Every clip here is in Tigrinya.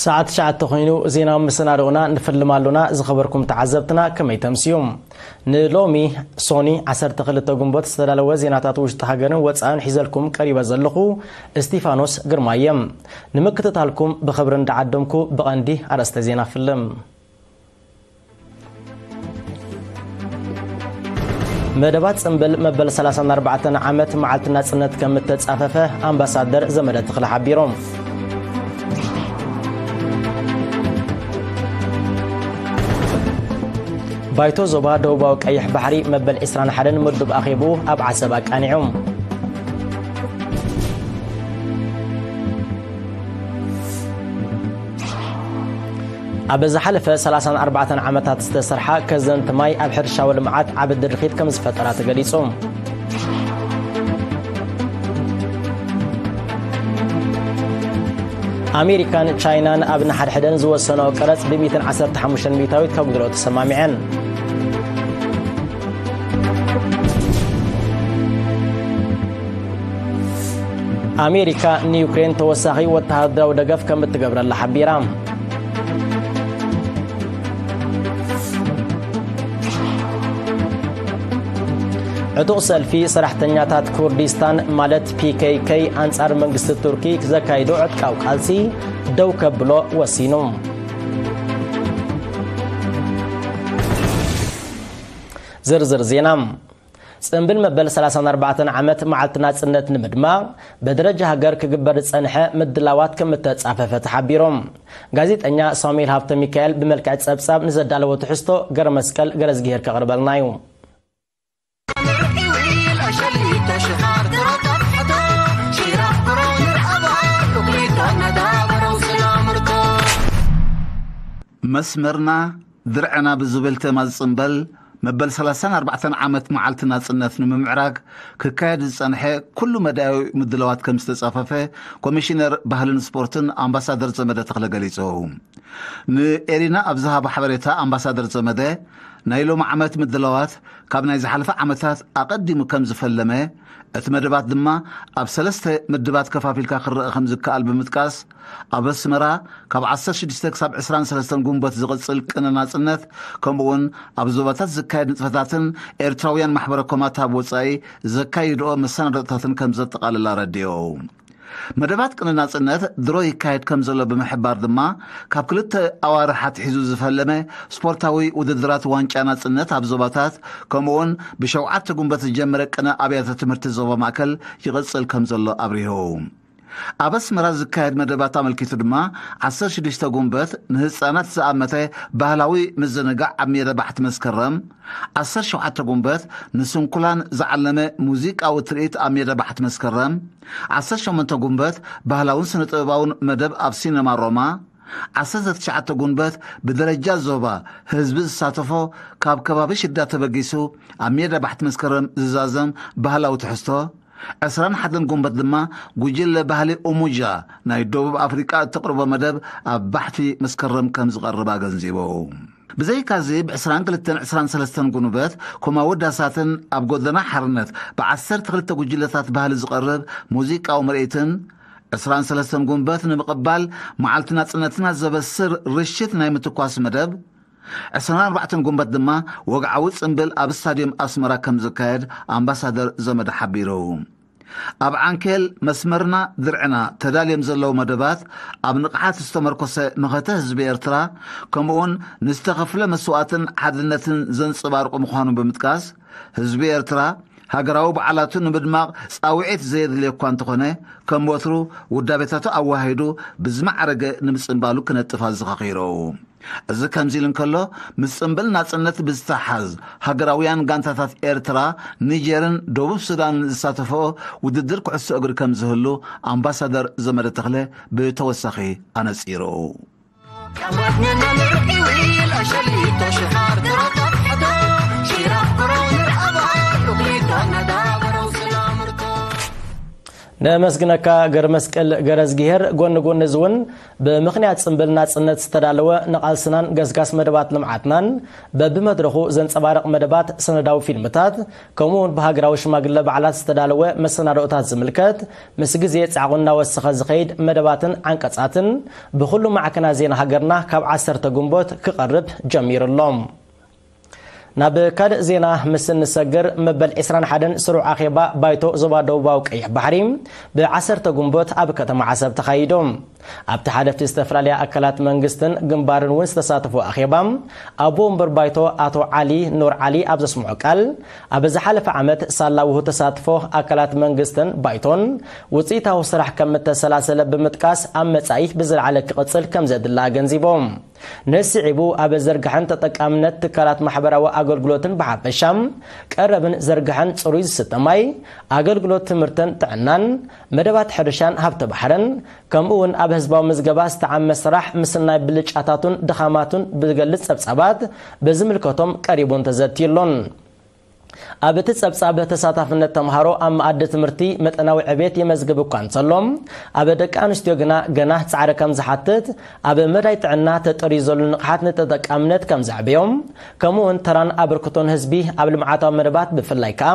ሰዓት ትሽዓተ ኮይኑ ዜናዊ መሰናድኦና ንፍልም ኣሎና። ዝኸበርኩም ተዓዘብትና ከመይ ተምስዩ? ንሎሚ ሶኒ ዓሰርተ ክልተ ግንቦት ዝተዳለወ ዜናታት ውሽጢ ሃገርን ወጻእን ሒዘልኩም ቀሪበ ዘለኹ እስቲፋኖስ ግርማ እየ። ንምክትታልኩም ብኽብሪ እንዳዓደምኩ ብቐንዲ ኣርእስተ ዜና ፍልም። መደባት ጽምብል መበል ሰላሳን ኣርባዕተን ዓመት መዓልቲ ናጽነት ከም እተጻፈፈ ኣምባሳደር ዘመደ ተኽለ ሓቢሮም። ባይቶ ዞባ ደቡባዊ ቀይሕ ባሕሪ መበል ዕስራን ሓደን ምዱብ ኣኼቡ ኣብ ዓሰብ ኣቃኒዑ። ኣብ ዝሓለፈ ሰላሳን ኣርባዕተን ዓመታት ዝተሰርሓ ከዘንቲ ማይ ኣብ ሕርሻዊ ልምዓት ዓቢ ድርኺት ከም ዝፈጠራ ተገሊጹ። ኣሜሪካን ቻይናን ኣብ ንሓድሕደን ዝወሰነኦ ቀረጽ ብ ሚእትን ዓሰርተ ሓሙሽተን ሚእታዊት ከጉድሎ ተሰማሚዐን። ኣሜሪካ ንዩክሬን ተወሳኺ ወተሃደራዊ ደገፍ ከም እትገብረላ ሓቢራ። ዕጡቕ ሰልፊ ሰራሕተኛታት ኩርዲስታን ማለት ፒ ኬ ኬ ኣንጻር መንግስቲ ቱርኪ ዘካይዶ ዕጥቃዊ ቃልሲ ደው ከብሎ ወሲኑ። ዝርዝር ዜና። ጽምብል መበል ሰላሳን ኣርባዕተን ዓመት መዓልቲ ናጽነት ንምድማቕ ብደረጃ ሃገር ክግበር ዝጸንሐ ምድላዋት ከም እተጻፈፈ ተሓቢሮም። ጋዜጠኛ ሳሙኤል ሃብተ ሚካኤል ብመልክዕ ጸብጻብ ንዘዳለዎ ትሕዝቶ ገረ መስቀል ገረዝጊሄር ከቕርበልና እዩ። መስመርና ድርዕና ብዝብል ተማ ዝጽምበል መበል ሰላሳን ኣርባዕተን ዓመት መዓልቲ ናጽነት ንምምዕራግ ክካየድ ዝጸንሐ ኩሉ መዳያዊ ምድላዋት ከም ዝተጻፈፈ ኮሚሽነር ባህልን ስፖርትን ኣምባሳደር ዘመደ ተኽለ ገሊጹ። ንኤሪና ኣብ ዝሃቦ ሓበሬታ ኣምባሳደር ዘመደ ናይ ሎሚ ዓመት ምድላዋት ካብ ናይ ዝሓለፈ ዓመታት ኣቐዲሙ ከም ዝፈለመ፣ እቲ መደባት ድማ ኣብ ሰለስተ ምድባት ከፋፊልካ ክረአ ከም ዝከኣል ብምጥቃስ፣ ኣብ ኣስመራ ካብ ዓሰርተ ሽዱሽተ ክሳብ ዕስራን ሰለስተን ግንቦት ዝቕጽል ቅነ ናጽነት፣ ከምኡውን ኣብ ዞባታት ዝካየድ ንጥፈታትን ኤርትራውያን ማሕበረ ኮማት ኣብ ወጻኢ ዘካይድኦ መሰናዶታትን ከም ዘጠቓልል ኣረዲኡ። መደባት ቅነ ናጽነት ድሮ ይካየድ ከም ዘሎ ብምሕባር ድማ፣ ካብ ክልተ ኣዋርሕ ኣትሒዙ ዝፈለመ ስፖርታዊ ውድድራት ዋንጫ ናጽነት ኣብ ዞባታት፣ ከምኡውን ብሸውዓተ ግንቦት ዝጀመረ ቅነ ኣብያተ ትምህርቲ ዞባ ማእከል ይቕጽል ከም ዘሎ ኣብሪሁ። ኣብ ኣስመራ ዝካየድ መደባት ኣመልኪቱ ድማ፣ ዓሰርተ ሽዱሽተ ግንቦት ንህጻናት ዝኣመተ ባህላዊ ምዝንጋዕ ኣብ ሜዳ ባሕቲ መስከረም፣ ዓሰርተ ሸውዓተ ግንቦት ንስንኩላን ዝዓለመ ሙዚቃዊ ትርኢት ኣብ ሜዳ ባሕቲ መስከረም፣ ዓሰርተ ሸሞንተ ግንቦት ባህላውን ስነ-ጥበባውን መደብ ኣብ ሲነማ ሮማ፣ ዓሰርተ ትሽዓተ ግንቦት ብደረጃ ዞባ ህዝቢ ዝሳተፎ ካብ ከባቢ ሽዳ ተበጊሱ ኣብ ሜዳ ባሕቲ መስከረም ዝዛዘም ባህላዊ ትሕዝቶ፣ ዕስራን ሓደን ግንቦት ድማ ጉጅለ ባህሊ ኡሙጃ ናይ ደቡብ ኣፍሪቃ እተቕርቦ መደብ ኣብ ባሕቲ መስከረም ከም ዝቐርብ ኣገንዚቡ። ብዘይካዚ፣ ብ ዕስራን ክልተን ዕስራን ሰለስተን ግንቦት ኮማዊ ዳሳትን ኣብ ጎደና ሓርነት ብ ዓሰርተ ክልተ ጉጅለታት ባህሊ ዝቐርብ ሙዚቃዊ ምርኢትን፣ ዕስራን ሰለስተን ግንቦት ንምቕባል መዓልቲ ናጽነትና ዘበስር ርሽት ናይ ምትኳስ መደብ፣ ዕስራን ኣርባዕተን ግንቦት ድማ ወግዓዊ ጽምብል ኣብ ስታድዮም ኣስመራ ከም ዝካየድ ኣምባሳደር ዘመደ ሓቢሩ። ኣብ ዓንኬል መስመርና ድርዕና ተዳልዮም ዘለዉ መደባት፣ ኣብ ንቕሓት ዝተመርኮሰ መኸተ ህዝቢ ኤርትራ፣ ከምኡውን ንዝተኸፍለ መስዋእትን ሓድነትን ዘንጸባርቑ ምዃኑ ብምጥቃስ፣ ህዝቢ ኤርትራ ሃገራዊ በዓላቱ ንምድማቕ ጻውዒት ዘየድልዮ እኳ እንተኾነ፣ ከም ወትሩ ውዳቤታቱ ኣዋሂዱ ብዝማዕረገ ንምጽንባሉ ክነጥፍ ኣዘኻኺሩ። እዚ ከምዚ ኢሉ እንከሎ፣ ምስ ጽምብል ናጽነት ብዝተሓዝ ሃገራውያን ጋንታታት ኤርትራ፣ ኒጀርን ደቡብ ሱዳንን ዝሳተፍኦ ውድድር ኩዕሶ እግሪ ከም ዝህሉ ኣምባሳደር ዘመደ ተኽለ ብተወሳኺ ኣነጺሩ። ነመስግነካ ገርመስቀል ገረዝግሄር። ጎኒ ጎኒ እዚ እውን ብምኽንያት ጽምብል ናጽነት ዝተዳለወ ንቓልስናን ገስጋስ መደባት ልምዓትናን በብመድረኹ ዘንጸባርቕ መደባት፣ ሰነዳዊ ፊልምታት፣ ከምኡ እውን ብሃገራዊ ሽማግለ በዓላት ዝተዳለወ መሰናዶታት ዝምልከት፣ ምስ ግዜ ጻዕቑ እናወሰኸ ዝኸይድ መደባትን ዓንቀጻትን ብኹሉ ማዕከናት ዜና ሃገርና ካብ ዓሰርተ ግንቦት ክቐርብ ጀሚሩ ኣሎ። ናብ ካልእ ዜና ምስ እንሰግር፣ መበል ዕስራን ሓደን ስሩዕ ኣኼባ ባይቶ ዞባ ደቡባዊ ቀይሕ ባሕሪ ብ ዓሰርተ ግንቦት ኣብ ከተማ ዓሰብ ተኻይዱ። ኣብቲ ሓለፍቲ ዝተፈላለያ ኣካላት መንግስትን ግንባርን እውን ዝተሳተፉ ኣኼባ፣ ኣቦ ወንበር ባይቶ ኣቶ ዓሊ ኑር ዓሊ ኣብ ዘስምዖ ቃል፣ ኣብ ዝሓለፈ ዓመት ሳላ ውሁድ ተሳትፎ ኣካላት መንግስትን ባይቶን ውፅኢታዊ ስራሕ ከም እተሰላሰለ ብምጥቃስ፣ ኣብ መጻኢ ብዝለዓለ ክቕጽል ከም ዘድሊ ኣገንዚቦም። ንስዒቡ ኣብ ዘርግሐን ተጠቃምነት ትካላት ማሕበራዊ ኣገልግሎትን ብሓፈሻ፣ ቀረብን ዘርግሐን ጽሩይ ዝስተ ማይ፣ ኣገልግሎት ትምህርትን ጥዕናን፣ መደባት ሕርሻን ሃብቲ ባሕርን፣ ከምኡ እውን ኣብ ህዝባዊ ምዝገባ ዝተዓመ ስራሕ ምስናይ ብልጫታቱን ድኻማቱን ብዝገልጽ ጸብጻባት ብዝምልከቶም ቀሪቡን ተዘትዩሎን። ኣብ እቲ ጸብጻብ፣ ተሳታፍነት ተምሃሮ ኣብ መኣዲ ትምህርቲ መጠናዊ ዕቤት የመዝግብ እኳ እንተሎ፣ ኣብ ደቂ ኣንስትዮ ግና ገና ጻዕሪ ከም ዝሓትት፣ ኣብ መዳይ ጥዕና ተጠርዩ ዘሎ ንቕሓት ንተጠቃምነት ከም ዘዕበዮም፣ ከምኡ እውን ተራን ኣበርክቶን ህዝቢ ኣብ ልምዓታዊ መደባት፣ ብፍላይ ከኣ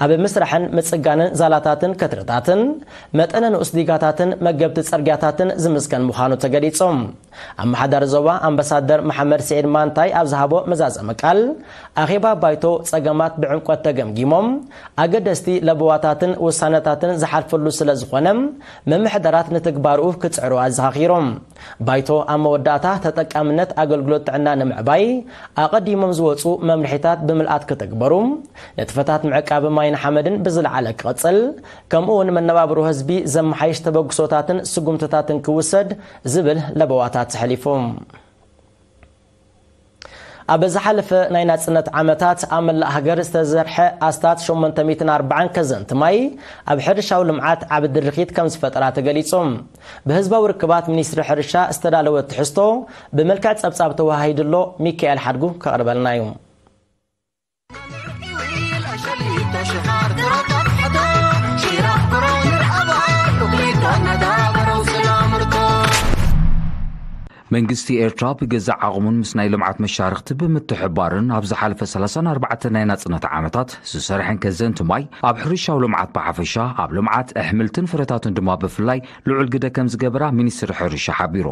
ኣብ ምስራሕን ምጽጋንን ዛላታትን ከትርታትን መጠነ ንኡስ ዲጋታትን መገብቲ ጽርግያታትን ዝምስገን ምዃኑ ተገሊጹ። ኣመሓዳሪ ዞባ ኣምባሳደር መሓመድ ስዒድ ማንታይ ኣብ ዝሃቦ መዛዘሚ ቃል፣ ኣኼባ ባይቶ ጸገማት ብዕምቆት ተገምጊሞም፣ ኣገደስቲ ለበዋታትን ውሳነታትን ዝሓልፈሉ ስለ ዝኾነ፣ ምምሕዳራት ንትግባርኡ ክጽዕሩ ኣዘኻኺሮም። ባይቶ ኣብ መወዳእታ፣ ተጠቃምነት ኣገልግሎት ጥዕና ንምዕባይ ኣቐዲሞም ዝወጹ መምርሒታት ብምልኣት ክትግበሩ፣ ንጥፈታት ምዕቃብ ማይን ሓመድን ብዝለዓለ ክቕጽል፣ ከምኡ እውን መነባብሮ ህዝቢ ዘመሓይሽ ተበግሶታትን ስጉምትታትን ክውሰድ ዝብል ለበዋታት ተሕሊፉ። ኣብ ዝሓለፈ ናይ ናጽነት ዓመታት ኣብ መላእ ሃገር ዝተዘርሐ ኣስታት ሸሞንተ ሚእትን ኣርባዓን ከዘንቲ ማይ ኣብ ሕርሻዊ ልምዓት ዓቢ ድርኺት ከም ዝፈጠራ ተገሊጹ። ብህዝባዊ ርክባት ሚኒስትሪ ሕርሻ ዝተዳለወ ትሕዝቶ ብመልክዕ ጸብጻብ ተወሃሂዱ ኣሎ። ሚካኤል ሓድጉ ከቕርበልና እዩ። መንግስቲ ኤርትራ ብገዛእ ዓቕሙን ምስ ናይ ልምዓት መሻርኽቲ ብምትሕብባርን ኣብ ዝሓለፈ ሰላሳን ኣርባዕተን ናይ ናጽነት ዓመታት ዝሰርሐን ከዘንቲ ማይ ኣብ ሕርሻዊ ልምዓት ብሓፈሻ፣ ኣብ ልምዓት ኣሕምልትን ፍረታትን ድማ ብፍላይ ልዑል ግደ ከም ዝገበራ ሚኒስትሪ ሕርሻ ሓቢሩ።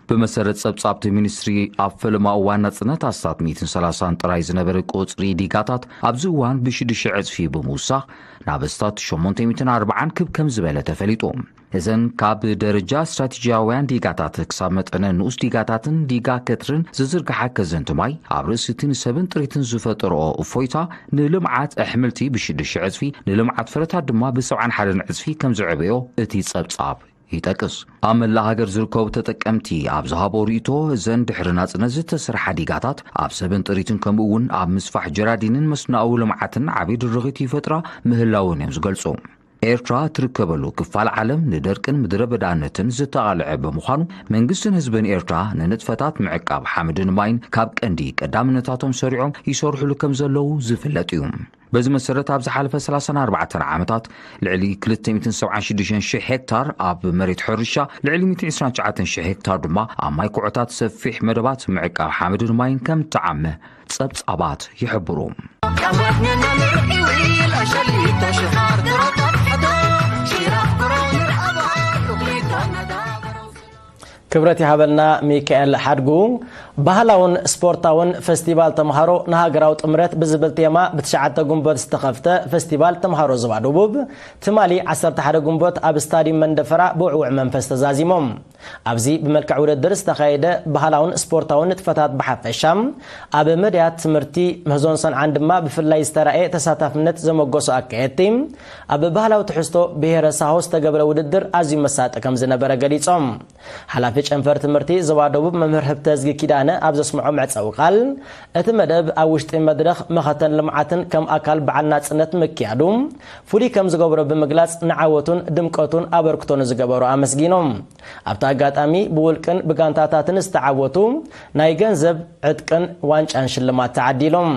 ብመሰረት ጸብጻብቲ ሚኒስትሪ፣ ኣብ ፈለማ እዋን ናጽነት ኣስታት ሚእትን ሰላሳን ጥራይ ዝነበረ ቁጽሪ ዲጋታት ኣብዚ እዋን ብሽዱሽተ ዕጽፊ ብምውሳኽ ናብ ኣስታት ሸሞንተ ሚእትን ኣርባዓን ክብ ከም ዝበለ ተፈሊጡ። እዘን ካብ ደረጃ ስትራቴጂያውያን ዲጋታት ክሳብ መጠነ ንኡስ ዲጋታትን ዲጋ ከትርን ዝዝርግሓ ከዘንቲ ማይ፣ ኣብ ርእሲ እቲ ንሰብን ጥሪትን ዝፈጠርኦ እፎይታ፣ ንልምዓት ኣሕምልቲ ብሽዱሽተ ዕጽፊ፣ ንልምዓት ፍረታት ድማ ብሰብዓን ሓደን ዕጽፊ ከም ዘዕበዮ እቲ ጸብጻብ ይጠቅስ። ኣብ መላእ ሃገር ዝርከቡ ተጠቀምቲ ኣብ ዝሃቦ ርእይቶ፣ እዘን ድሕሪ ናጽነት ዝተሰርሓ ዲጋታት ኣብ ሰብን ጥሪትን ከምኡ እውን ኣብ ምስፋሕ ጀራዲንን መስኖኣዊ ልምዓትን ዓቢ ድርኺት ይፈጥራ ምህላወን እዮም ዝገልጹ። ኤርትራ ትርከበሉ ክፋል ዓለም ንደርቅን ምድረ በዳነትን ዝተቓልዐ ብምዃኑ፣ መንግስትን ህዝብን ኤርትራ ንንጥፈታት ምዕቃብ ሓመድን ማይን ካብ ቀንዲ ቀዳምነታቶም ሰሪዖም ይሰርሑሉ ከም ዘለዉ ዝፍለጥ እዩ። በዚ መሰረት፣ ኣብ ዝሓለፈ ሰላሳን ኣርባዕተን ዓመታት ልዕሊ ክልተ ሚእትን ሰብዓን ሽዱሽተን ሽሕ ሄክታር ኣብ መሬት ሕርሻ፣ ልዕሊ ሚእትን ዕስራን ትሽዓተን ሽሕ ሄክታር ድማ ኣብ ማይ ኩዖታት ሰፊሕ መደባት ምዕቃብ ሓመድን ማይን ከም እተዓመ ጸብጻባት ይሕብሩ። ክብረት ይሃበልና ሚካኤል ሓድጉ። ባህላውን ስፖርታውን ፈስቲቫል ተምሃሮ ንሃገራዊ ጥምረት ብዝብል ቴማ ብትሽዓተ ግንቦት ዝተኸፍተ ፈስቲቫል ተምሃሮ ዞባ ደቡብ፣ ትማሊ ዓሰርተ ሓደ ግንቦት ኣብ ስታዲየም መንደፈራ ብውዕውዕ መንፈስ ተዛዚሞም። ኣብዚ ብመልክዕ ውድድር ዝተኻየደ ባህላውን ስፖርታውን ንጥፈታት ብሓፈሻ፣ ኣብ መድያት ትምህርቲ ምህዞን ሰንዓን ድማ ብፍላይ ዝተራእየ ተሳታፍነት ዘመጎሱ ኣካየድቲ፣ ኣብ ባህላዊ ትሕዝቶ ብሄረ ሳሆ ዝተገብረ ውድድር ኣዝዩ መሳጢ ከም ዝነበረ ገሊጾም። ሓላፊ ጨንፈር ትምህርቲ ዞባ ደቡብ መምህር ህብተዝጊ ኪዳነ ኣብ ዘስምዖ መዕጸዊ ቃል፣ እቲ መደብ ኣብ ውሽጢ መድረኽ መኸተን ልምዓትን ከም ኣካል በዓል ናጽነት ምክያዱ ፍሉይ ከም ዝገብሮ ብምግላጽ፣ ንዓወቱን ድምቀቱን ኣበርክቶ ንዝገበሩ ኣመስጊኖም። ኣብቲ ኣጋጣሚ፣ ብውልቅን ብጋንታታትን ዝተዓወቱ ናይ ገንዘብ ዕጥቅን ዋንጫን ሽልማት ተዓዲሎም።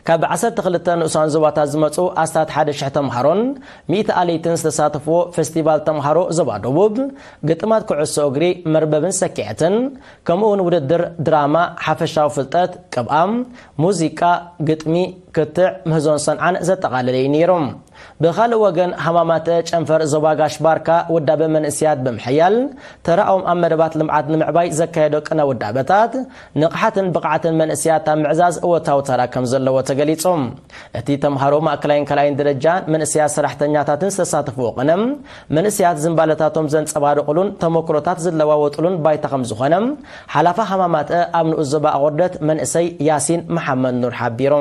ካብ ዓሰርተ ክልተ ንኡሳን ዞባታት ዝመጹ ኣስታት ሓደ ሽሕ ተምሃሮን ሚእቲ ኣለይትን ዝተሳተፍዎ ፌስቲቫል ተምሃሮ ዞባ ደቡብ፣ ግጥማት ኩዕሶ እግሪ፣ መርበብን ሰኪዐትን፣ ከምኡውን ውድድር ድራማ፣ ሓፈሻዊ ፍልጠት፣ ቅብኣም፣ ሙዚቃ፣ ግጥሚ፣ ክትዕ፣ ምህዞን ሰንዓን ዘጠቓለለ እዩ ነይሩ። ብኻልእ ወገን፣ ሃማማተ ጨንፈር ዞባ ጋሽ ባርካ ውዳበ መንእስያት ብምሕያል፣ ተራኦም ኣብ መደባት ልምዓት ንምዕባይ ዘካየዶ ቅነ ውዳበታት፣ ንቕሓትን ብቕዓትን መንእስያት ኣብ ምዕዛዝ እወታዊ ተራ ከም ዘለዎ ተገሊጹ። እቲ ተምሃሮ ማእከላይን ካልኣይን ደረጃ መንእስያት ሰራሕተኛታትን ዝተሳተፍዎ ቅነ፣ መንእስያት ዝንባለታቶም ዘንጸባርቑሉን ተመክሮታት ዝለዋወጡሉን ባይታ ከም ዝኾነ፣ ሓላፋ ሃማማተ ኣብ ንኡስ ዞባ ኣቑርደት መንእሰይ ያሲን መሓመድ ኑር ሓቢሩ።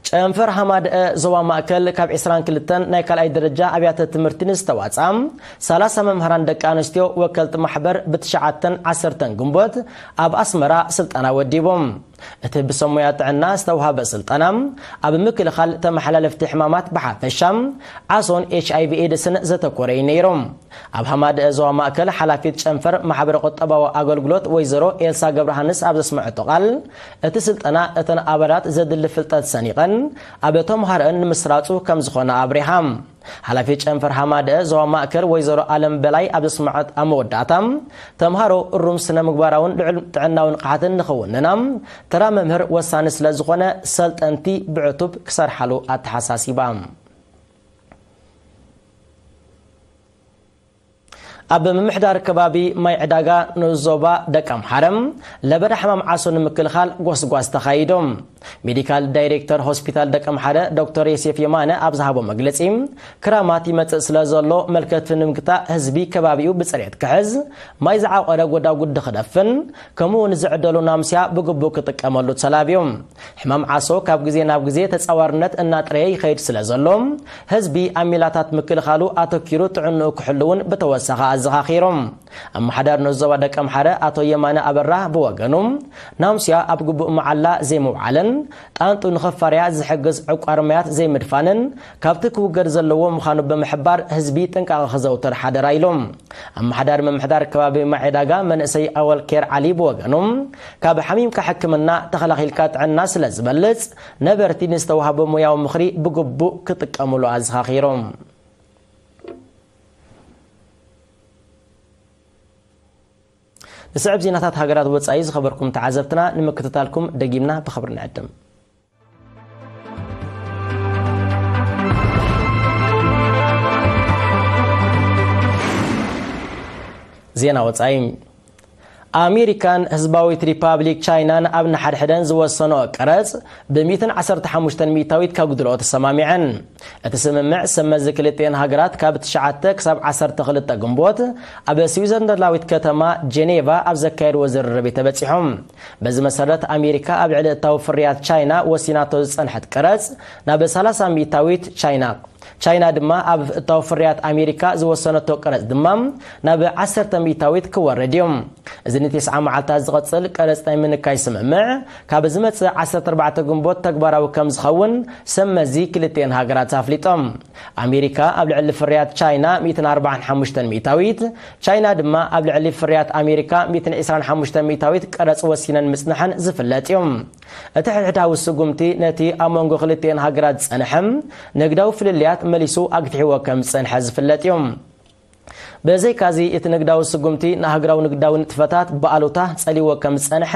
ጨንፈር ሃማደአ ዞባ ማእከል ካብ ዕስራን ክልተን ናይ ካልኣይ ደረጃ ኣብያተ ትምህርቲ ንዝተዋጽኣ ሰላሳ መምህራን ደቂ ኣንስትዮ ወከልቲ ማሕበር ብትሽዓተን ዓሰርተን ግንቦት ኣብ ኣስመራ ስልጠና ወዲቦም። እቲ ብሰሙያ ጥዕና ዝተዋህበ ስልጠና ኣብ ምክልኻል ተመሓላለፍቲ ሕማማት ብሓፈሻ ዓሶን ኤች ኣይ ቪ ኤድስን ዘተኮረ እዩ ነይሩ። ኣብ ሃማደአ ዞባ ማእከል ሓላፊት ጨንፈር ማሕበረ ቁጠባዊ ኣገልግሎት ወይዘሮ ኤልሳ ገብረሃንስ ኣብ ዘስመዐቶ ቃል፣ እቲ ስልጠና እተን ኣባላት ዘድሊ ፍልጠት ሰኒቐን ኣብ ተምሃሮአን ንምስራጹ ከም ዝኾነ ኣብሪሃ። ሓላፊት ጨንፈር ሃማደአ ዞባ ማእከል ወይዘሮ ኣለም በላይ ኣብ ዘስመዐት ኣብ መወዳእታ፣ ተምሃሮ እሩም ስነ ምግባራውን ልዑል ጥዕናዊ ንቕሓትን ንኽውንና ተራ መምህር ወሳኒ ስለ ዝኾነ ሰልጠንቲ ብዕቱብ ክሰርሓሉ ኣተሓሳሲባ። ኣብ ምምሕዳር ከባቢ ማይ ዕዳጋ ንኡስ ዞባ ደቀምሓረ ለበዳ ሕማም ዓሶ ንምክልኻል ጎስጓስ ተኻይዱ። ሜዲካል ዳይሬክተር ሆስፒታል ደቀምሓረ ዶክተር ዮሴፍ የማነ ኣብ ዝሃቦ መግለጺ፣ ክራማት ይመጽእ ስለ ዘሎ መልከቲ ንምግታእ ህዝቢ ከባቢኡ ብጽሬት ክሕዝ፣ ማይ ዝዓቆረ ጎዳጉዲ ክደፍን፣ ከምኡ እውን ዝዕደሉ ናምስያ ብግቡእ ክጥቀመሉ ተላብዩ። ሕማም ዓሶ ካብ ግዜ ናብ ግዜ ተጻዋርነት እናጥረየ ይኸይድ ስለ ዘሎ፣ ህዝቢ ኣብ ሜላታት ምክልኻሉ ኣተኪሩ ጥዕንኡ ክሕሉ እውን ብተወሳኺ ኣዘኻኺሩ። ኣመሓዳሪ ንኡስ ዞባ ደቀምሓረ ኣቶ የማነ ኣበራ ብወገኑ፣ ናምስያ ኣብ ግቡእ መዓላ ዘይምውዓልን፣ ጣንጡ ንኸፋርያ ዝሕግዝ ዕቋር ማያት ዘይምድፋንን ካብቲ ክውገድ ዘለዎ ምዃኑ ብምሕባር፣ ህዝቢ ጥንቃቐ ክዘውተር ሓደራ ኢሉ። ኣመሓዳሪ ምምሕዳር ከባቢ ማይ ዕዳጋ መንእሰይ ኣወል ኬር ዓሊ ብወገኑ፣ ካብ ሓሚምካ ሕክምና፣ ተኸላኺልካ ጥዕና ስለ ዝበልጽ፣ ነበርቲ ንዝተዋህቦ ሞያዊ ምኽሪ ብግቡእ ክጥቀሙሉ ኣዘኻኺሩ። ንስዕብ ዜናታት ሃገራት ወጻኢ ዝኸበርኩም ተዓዘብትና ንምክትታልኩም ደጊምና ብኽብሪ ንዕድም። ዜና ወጻኢ። ኣሜሪካን ህዝባዊት ሪፓብሊክ ቻይናን ኣብ ንሓድሕደን ዝወሰንኦ ቀረጽ ብ ሚእትን ዓሰርተ ሓሙሽተን ሚእታዊት ከጉድልኦ ተሰማሚዐን። እቲ ስምምዕ ሰመዚ ክልቲኤን ሃገራት ካብ ትሽዓተ ክሳብ ዓሰርተ ክልተ ግንቦት ኣብ ስዊዘርላንዳዊት ከተማ ጄኔቫ ኣብ ዘካየድዎ ዝርርብ እዩ ተበጺሑ። በዚ መሰረት ኣሜሪካ ኣብ ልዕሊ እታዊ ፍርያት ቻይና ወሲናቶ ዝጸንሐት ቀረጽ ናብ ሰላሳ ሚእታዊት ቻይና ቻይና ድማ ኣብ እታዊ ፍርያት ኣሜሪካ ዝወሰነቶ ቀረጽ ድማ ናብ ዓሰርተ ሚእታዊት ክወርድ እዩ። እዚ ንተስዓ መዓልታት ዝቐጽል ቀረጽ ናይ ምንካይ ስምምዕ ካብ ዝመጽእ ዓሰርተ ኣርባዕተ ግንቦት ተግባራዊ ከም ዝኸውን ሰብ መዚ ክልቲኤን ሃገራት ኣፍሊጦም። ኣሜሪካ ኣብ ልዕሊ ፍርያት ቻይና ሚእትን ኣርባዓን ሓሙሽተን ሚእታዊት፣ ቻይና ድማ ኣብ ልዕሊ ፍርያት ኣሜሪካ ሚእትን ዕስራን ሓሙሽተን ሚእታዊት ቀረጽ ወሲነን ምጽንሐን ዝፍለጥ እዩ። እቲ ሕድሕዳዊ ስጉምቲ ነቲ ኣብ መንጎ ክልቲኤን ሃገራት ዝጸንሐ ንግዳዊ ፍልልያት መሊሱ ኣግፊሕዎ ከም ዝጸንሐ ዝፍለጥ እዩ። ብዘይካዚ፣ እቲ ንግዳዊ ስጉምቲ ንሃገራዊ ንግዳዊ ንጥፈታት ብኣሉታ ጸሊዎ ከም ዝጸንሐ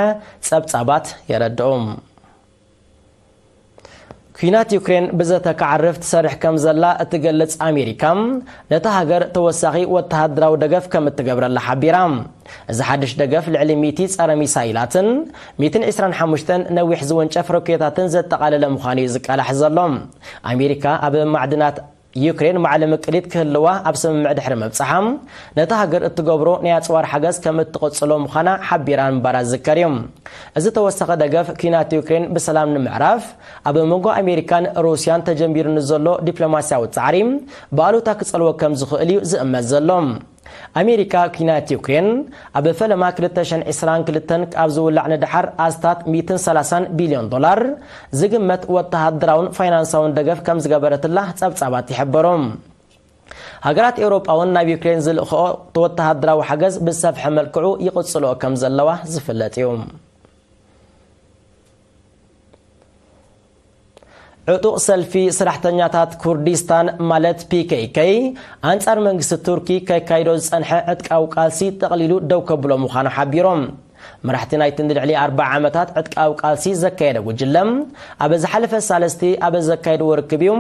ጸብጻባት የረድኡ። ኲናት ዩክሬን ብዘተ ክዓርፍ ትሰርሕ ከም ዘላ እትገልጽ ኣሜሪካ፣ ነታ ሃገር ተወሳኺ ወተሃደራዊ ደገፍ ከም እትገብረላ ሓቢራ። እዚ ሓድሽ ደገፍ ልዕሊ ሚእቲ ጸረ ሚሳይላትን ሚእትን ዕስራን ሓሙሽተን ነዊሕ ዝወንጨፍ ሮኬታትን ዘጠቓለለ ምዃኑ እዩ ዝቃላሕ ዘሎ። ኣሜሪካ ኣብ ማዕድናት ዩክሬን ማዕለ ምቅሊት ክህልዋ ኣብ ስምምዕ ድሕሪ ምብጻሓ፣ ነታ ሃገር እትገብሮ ናይ ኣጽዋር ሓገዝ ከም እትቕጽሎ ምዃና ሓቢራ ምንባራ ዝዝከር እዩ። እዚ ተወሳኺ ደገፍ፣ ኲናት ዩክሬን ብሰላም ንምዕራፍ፣ ኣብ መንጎ ኣሜሪካን ሩስያን ተጀሚሩ ንዘሎ ዲፕሎማስያዊ ጻዕሪ ብኣሉታ ክጸልዎ ከም ዝኽእል እዩ ዝእመት ዘሎ። ኣሜሪካ፣ ኲናት ዩክሬን ኣብ ፈለማ ክልተ ሽሕን ዕስራን ክልተን ኣብ ዝውላዕ ንደሓር ኣስታት ሚእትን ሰላሳን ቢልዮን ዶላር ዝግመት ወተሃደራውን ፋይናንሳውን ደገፍ ከም ዝገበረትላ ጸብጻባት ይሕብሩ። ሃገራት ኤውሮጳ እውን ናብ ዩክሬን ዝልእኽኦ ወተሃደራዊ ሓገዝ ብዝሰፍሐ መልክዑ ይቕጽልኦ ከም ዘለዋ ዝፍለጥ እዩ። ዕጡቕ ሰልፊ ሰራሕተኛታት ኩርዲስታን ማለት ፒ ኬ ኬ ኣንጻር መንግስቲ ቱርኪ ከካይዶ ዝጸንሐ ዕጥቃዊ ቃልሲ ጠቕሊሉ ደው ከብሎ ምዃኑ ሓቢሮም። መራሕቲ ናይቲ ንልዕሊ ኣርብዓ ዓመታት ዕጥቃዊ ቃልሲ ዘካየደ ጉጅለ፣ ኣብ ዝሓለፈ ሳልስቲ ኣብ ዘካየድዎ ርክብ እዩ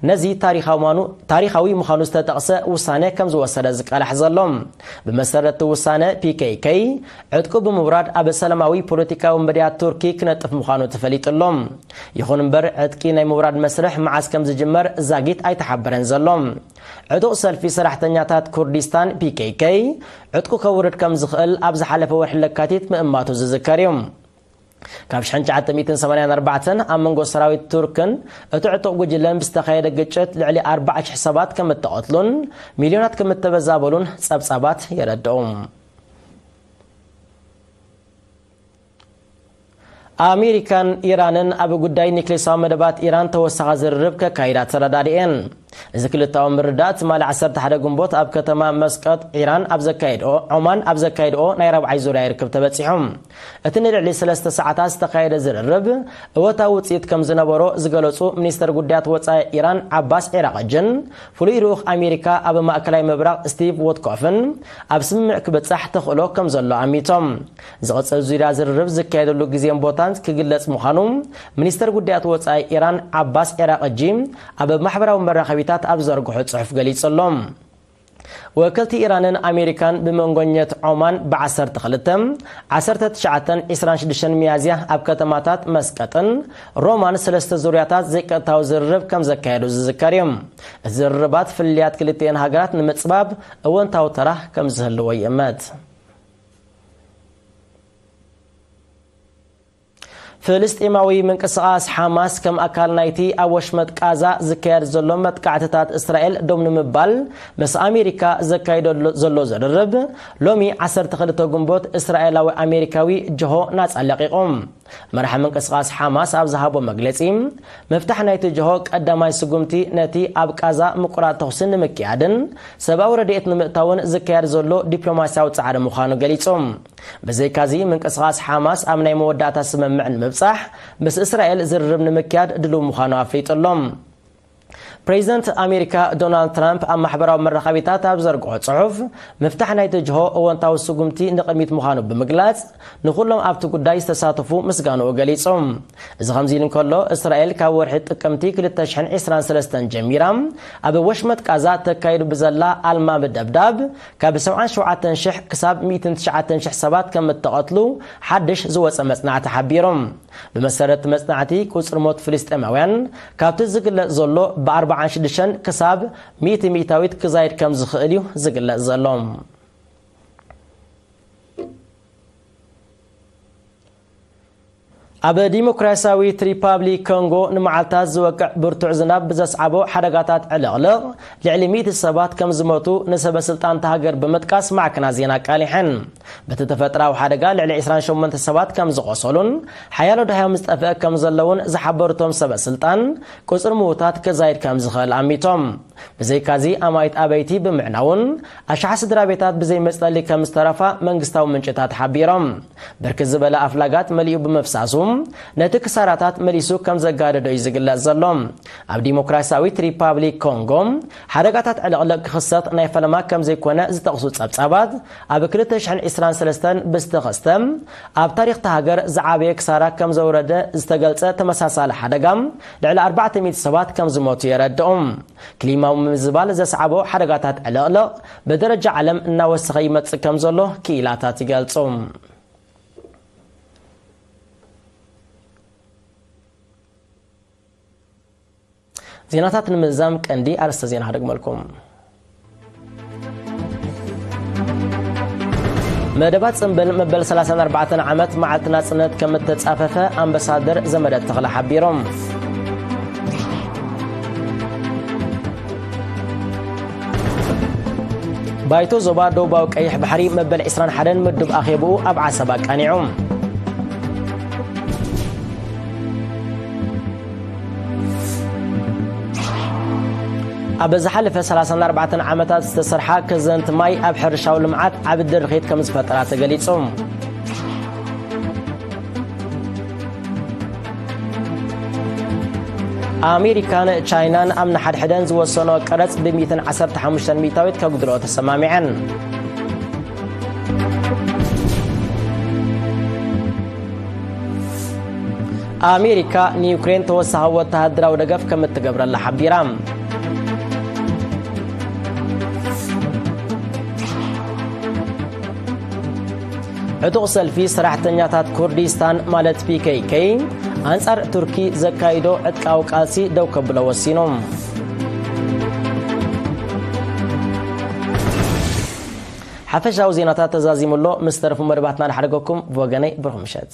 ነዚ ታሪኻዊ ምዃኑ፣ ታሪኻዊ ምዃኑ ዝተጠቕሰ ውሳነ ከም ዝወሰደ ዝቃላሕ ዘሎ። ብመሰረት እቲ ውሳነ፣ ፒ ኬ ኬ ዕጥቁ ብምውራድ ኣብ ሰላማዊ ፖለቲካዊ መድያ ቱርኪ ክነጥፍ ምዃኑ ተፈሊጡ ኣሎ። ይኹን እምበር፣ ዕጥቂ ናይ ምውራድ መስርሕ መዓስ ከም ዝጅመር ዛጊት ኣይተሓበረን ዘሎ። ዕጡቕ ሰልፊ ሰራሕተኛታት ኩርዲስታን፣ ፒ ኬ ኬ፣ ዕጥቁ ከውርድ ከም ዝኽእል ኣብ ዝሓለፈ ወርሒ ለካቲት ምእማቱ ዝዝከር እዩ። ካብ ሽሕን ትሽዓተ ሚእትን ሰማንያን ኣርባዕተን ኣብ መንጎ ሰራዊት ቱርክን እቲ ዕጡቕ ጉጅለን ብዝተኻየደ ግጭት ልዕሊ ኣርባዓ ሽሕ ሰባት ከም እተቐትሉን ሚልዮናት ከም እተበዛበሉን ጸብጻባት የረድኡ። ኣሜሪካን ኢራንን ኣብ ጉዳይ ኒክሌሳዊ መደባት ኢራን ተወሳኺ ዝርርብ ከካይዳ ተረዳድኤን። እዚ ክልታዊ ምርዳእ ትማሊ ዓሰርተ ሓደ ግንቦት ኣብ ከተማ መስቀጥ ኢራን ኣብ ዘካየድኦ፣ ዖማን ኣብ ዘካየድኦ ናይ ራብዓይ ዙርያ ርክብ ተበጺሑ። እቲ ንልዕሊ ሰለስተ ሰዓታት ዝተኻየደ ዝርርብ እወታዊ ውጽኢት ከም ዝነበሮ ዝገለጹ ሚኒስተር ጉዳያት ወጻኢ ኢራን ዓባስ ዒራቕጅን ፍሉይ ልኡኽ ኣሜሪካ ኣብ ማእከላይ ምብራቕ ስቲቭ ዎትኮፍን ኣብ ስምምዕ ክበጻሕ ተኽእሎ ከም ዘሎ ኣሚቶም። ዝቕጽል ዙርያ ዝርርብ ዝካየደሉ ግዜን ቦታን ክግለጽ ምዃኑ ሚኒስተር ጉዳያት ወጻኢ ኢራን ዓባስ ዒራቕጂ ኣብ ማሕበራዊ መራኸቢታት ኣብ ዘርግሖ ጽሑፍ ገሊጹ ኣሎ። ወከልቲ ኢራንን ኣሜሪካን ብመንጎኘት ዖማን ብ ዓሰርተ ክልተ፣ ዓሰርተ ትሽዓተን ዕስራን ሽዱሽተን ሚያዝያ ኣብ ከተማታት መስቀጥን ሮማን ሰለስተ ዙርያታት ዘይቀጥታዊ ዝርርብ ከም ዘካየዱ ዝዝከር እዩ። እቲ ዝርርባት ፍልልያት ክልቲኤን ሃገራት ንምጽባብ እወንታዊ ተራ ከም ዝህልዎ ይእመት። ፍልስጤማዊ ምንቅስቓስ ሓማስ ከም ኣካል ናይቲ ኣብ ወሽመጥ ቃዛ ዝካየድ ዘሎ መጥቃዕትታት እስራኤል ደው ንምባል ምስ ኣሜሪካ ዘካይዶ ዘሎ ዝርርብ ሎሚ ዓሰርተ ክልተ ግንቦት እስራኤላዊ ኣሜሪካዊ ጅሆ ናጻ ለቒቑ። መራሒ ምንቅስቓስ ሓማስ ኣብ ዝሃቦ መግለጺ፣ ምፍታሕ ናይቲ ጅሆ ቀዳማይ ስጉምቲ ነቲ ኣብ ቃዛ ምቁራጽ ተኹሲ ንምክያድን ሰብኣዊ ረድኤት ንምእታውን ዝካየድ ዘሎ ዲፕሎማስያዊ ጻዕሪ ምዃኑ ገሊጹ። ብዘይካዚ፣ ምንቅስቓስ ሓማስ ኣብ ናይ መወዳእታ ስምምዕ ንምብጻሕ ምስ እስራኤል ዝርርብ ንምክያድ ድሉው ምዃኑ ኣፍሊጡ ኣሎ። ፕሬዚደንት ኣሜሪካ ዶናልድ ትራምፕ ኣብ ማሕበራዊ መራኸቢታት ኣብ ዘርግሖ ጽሑፍ፣ ምፍታሕ ናይቲ ጅሆ እወንታዊ ስጉምቲ ንቕድሚት ምዃኑ ብምግላጽ፣ ንኹሎም ኣብቲ ጉዳይ ዝተሳተፉ ምስጋንኡ ገሊጹ። እዚ ከምዚ ኢሉ እንከሎ፣ እስራኤል ካብ ወርሒ ጥቅምቲ ክልተ ሽሕን ዕስራን ሰለስተን ጀሚራ ኣብ ወሽመጥ ቃዛ ተካይዱ ብዘላ ኣልማሚ ደብዳብ ካብ ሰብዓን ሸውዓተን ሽሕ ክሳብ ሚእትን ትሽዓተን ሽሕ ሰባት ከም እተቐትሉ ሓድሽ ዝወጸ መጽናዕቲ ሓቢሩ። ብመሰረት መጽናዕቲ፣ ቁጽሪ ሞት ፍልስጤማውያን ካብቲ ዝግለጽ ዘሎ ብ ኣርባዓን ሽዱሽተን ክሳብ ሚእቲ ሚእታዊት ክዛይድ ከም ዝኽእል እዩ ዝግለጽ ዘሎ። ኣብ ዲሞክራሲያዊት ሪፓብሊክ ኮንጎ ንመዓልታት ዝወቅዕ ብርቱዕ ዝናብ ብዘስዓቦ ሓደጋታት ዕልቕልቕ ልዕሊ ሚእቲ ሰባት ከም ዝሞቱ ንሰበ ስልጣን እታ ሃገር ብምጥቃስ ማዕከናት ዜና ኣቃሊሐን። በቲ ተፈጥራዊ ሓደጋ ልዕሊ ዕስራን ሸሞንተ ሰባት ከም ዝቖሰሉን ሓያሎ ደሃዮም ዝጠፍአ ከም ዘለውን ዝሓበሩ እቶም ሰበ ስልጣን፣ ቁጽሪ ምዉታት ክዛይድ ከም ዝኽእል ኣሚቶም። ብዘይካዚ፣ ኣማኢት ኣበይቲ ብምዕናውን ኣሽሓት ስድራ ቤታት ብዘይ መጽለሊ ከም ዝተረፋ መንግስታዊ ምንጭታት ሓቢሮም። ብርክት ዝበለ ኣፍላጋት መሊኡ ብምፍሳሱ፣ ነቲ ክሳራታት መሊሱ ከም ዘጋደዶ እዩ ዝግለጽ ዘሎ። ኣብ ዲሞክራሲያዊት ሪፓብሊክ ኮንጎ፣ ሓደጋታት ዕልቕልቕ ክኽሰት ናይ ፈለማ ከም ዘይኮነ ዝጠቕሱ ጸብጻባት፣ ኣብ ክልተ ሽሕን ዕስራን ሰለስተን ብዝተኸስተ ኣብ ታሪኽ እታ ሃገር ዝዓበየ ክሳራ ከም ዘውረደ ዝተገልጸ ተመሳሳሊ ሓደጋ፣ ልዕሊ ኣርባዕተ ሚእቲ ሰባት ከም ዝሞቱ የረድኡ። ክሊማዊ ምምዝባል ዘስዓቦ ሓደጋታት ዕልቕልቕ ብደረጃ ዓለም እናወሰኸ ይመጽእ ከም ዘሎ ክኢላታት ይገልጹ። ዜናታት ንምዝዛም ቀንዲ ኣርእስተ ዜና ክደግመልኩም። መደባት ጽምብል መበል ሰላሳን ኣርባዕተን ዓመት መዓልቲ ናጽነት ከም እተጻፈፈ ኣምባሳደር ዘመደ ተኽለ ሓቢሮም። ባይቶ ዞባ ደቡባዊ ቀይሕ ባሕሪ መበል ዕስራን ሓደን ምዱብ ኣኼብኡ ኣብ ዓሰብ ኣቃኒዑ። ኣብ ዝሓለፈ ሰላሳን ኣርባዕተን ዓመታት ዝተሰርሓ ከዘንቲ ማይ ኣብ ሕርሻዊ ልምዓት ዓቢ ድርኺት ከም ዝፈጠራ ተገሊጹ። ኣሜሪካን ቻይናን ኣብ ንሓድሕደን ዝወሰኖ ቀረጽ ብ ሚእትን ዓሰርተ ሓሙሽተን ሚእታዊት ከጉድሎ ተሰማሚዐን። ኣሜሪካ ንዩክሬን ተወሳኺ ወተሃደራዊ ደገፍ ከም እትገብረላ ሓቢራ። ዕጡቕ ሰልፊ ሰራሕተኛታት ኩርዲስታን ማለት ፒ ኬ ኬ ኣንጻር ቱርኪ ዘካይዶ ዕጥቃዊ ቃልሲ ደው ከብሎ ወሲኑ። ሓፈሻዊ ዜናታት ተዛዚሙ ኣሎ። ምስ ተረፉ መደባትና ንሓደገኩም። ብወገነይ ብሩኽ ምሸት።